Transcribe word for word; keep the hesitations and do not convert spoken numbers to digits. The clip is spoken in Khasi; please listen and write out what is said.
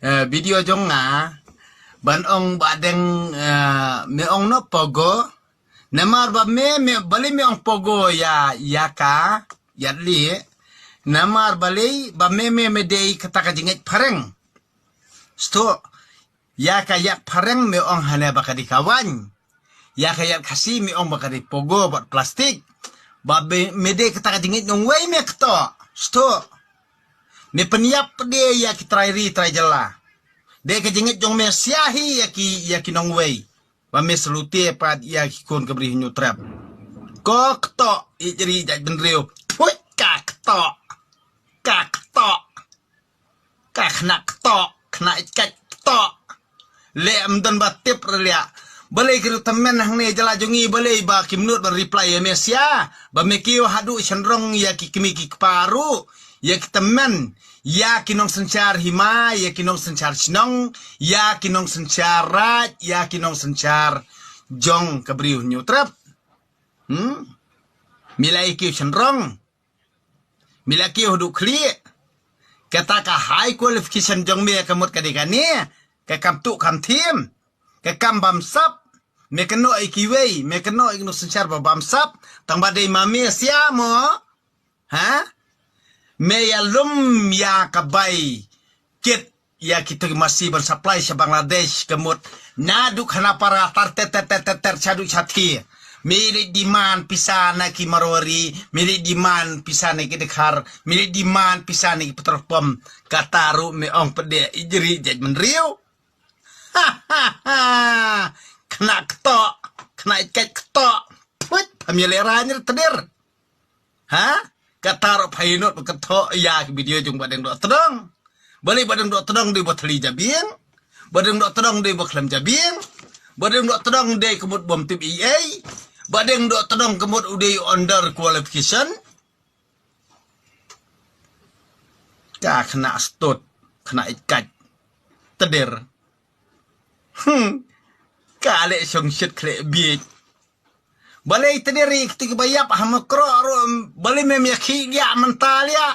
eh, video jong nga, ban ong ba dang, eh, me ong no pogo. Namar ba me, me, balei me ong pogo ïa, ïa ka, ïa li. Namar balei ba me, me, me dei kata ka jingngeit phareng. Sto, ïa ka ïa phareng me ong hane ba ka dei ka waiñ. Ïa ka ïa Khasi me ong ba ka dei pogo bad plastik. Ba me, me dei kata ka jingngeit nongwei me kto. Sto. Me pynïap de ïa ki trai ri trai jylla. De ka jingngeit jong me sia hi ïa ki, ïa ki nongwei. Ba me salute pat ïa ki khun ka Bri Hynñiewtrep. Ko kto, ïeit ri jait bynriew. Phuit ka kto. Ka kto. Ka khynnah kto, khynnah ïeit kat kto. Leh ym don ba tip re leh. Balei ki ruh tymmen hangne jylla jong ngi balei ba kim nud ban reply ïa me sia. Ba me kiew haduh shynrong ïa ki kmie ki kpa ruh. Ïa ki tymmen. Ïa ki nongsynshar hima, ïa ki nongsynshar shnong, ïa ki nongsynshar raij, ïa ki nongsynshar jong ka Bri Hynñiewtrep. Hmm? Me la ïa kiew shynrong. Me la kiew haduh khlieh. Kata ka high qualification jong me ka mut ka dei kane. Ka kam tuh kam thiem. Ka kam bamsap. Me kynnoh ïa kiwei. Me kynnoh ïa ki nongsynshar ba bamsap. Tang ba dei ma me sia mo. Ha? Me ïalum ïa ka bai kit ïa kito ki masi ban supply sha Bangladesh ka mut. Naduh khanapara tar ter ter ter ter ter shaduh shathie. Me leit demand pisa na ki Marwari, me leit demand pisa na ki Dkhar, me leit demand pisa na ki petrol pump. Kata ruh me ong pdeng ïeit ri jait bynriew. Khynnah kto, khynnah ïeit kat kto. Phuit, pha me leh rani tdir. Ha? Kata ruh pha ïehnoh ba ka thoh ïa ki video jong Bah Deng Dohtdong. Balei Bah Deng Dohtdong dei ba thli jabieng. Bah Deng Dohtdong dei ba khlem jabieng. Bah Deng Dohtdong dei ka mut bym tip ei ei. Bah Deng Dohtdong ka mut u dei under qualification. Ka khynnah stud, khynnah ïeit kat. Tdir. Hmm. Ka leh shong shit khleh bieit. Balei tdir ïa kito kiba ïap ha Mawkroh ruh, balei mem ïa khih ïa mynta ïa.